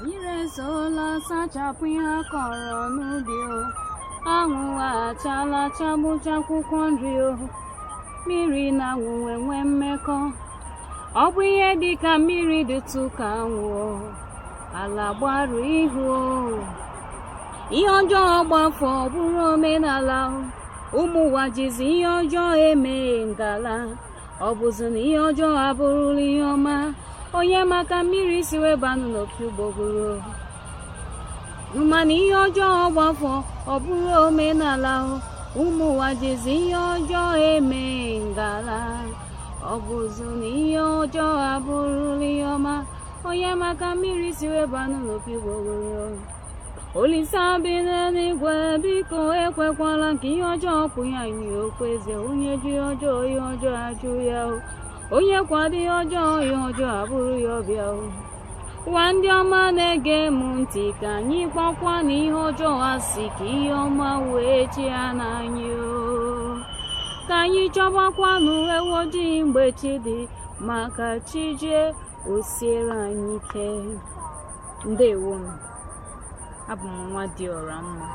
Mmiri ezola sachapụ ihe a kọrọ n'ubi o. Anwụ achala chagbucha akwụkwọ nri o. Mmiri na anwụ wee nwee mmekọ. Ọ bụ ihe dị ka mmiri dịtụ ka anwụ o. Ala gbarụ ihu o. Ihe ọjọọ gbafọ bụrụ omenala o. Ụmụ ụwa jizi ihe ọjọọ eme ngala. Ọ bụzi na ihe ọjọọ abụrụla ihe ọma. Onye maka mmiri si wee banụ n'opi ụgbọgụrụ. Mana ihe ọjọọ gbafọ ọ bụrụ omenala o. Ụmụ ụwa jizi ihe ọjọọ eme ngala. Ọ bụzi na ihe ọjọọ abụrụla ihe ọma. Onye maka mmiri si wee banụ n'opi ụgbọgụrụ. Olisa bi n'eluigwe, biko ekwekwala ka ihe ọjọọ kpụnye anyị okpueze. Onye ji ihe ọjọọ, ihe ọjọọ ajụ ya o. Onye kwado ihe ọjọọ, ihe ọjọọ abụrụ ya ọbịa o. Ụwa ndị ọma na-ege m ntị, ka anyị kpọkwa na ihe ọjọọ asị ka ihe ọma wee chịa n'anyị o. Ka anyị chọbakwanụ ewu ojii mgbe chi dị, maka chi jie o siere anyị ike. Ndewonu. Abụ m nwa dị ọra mma.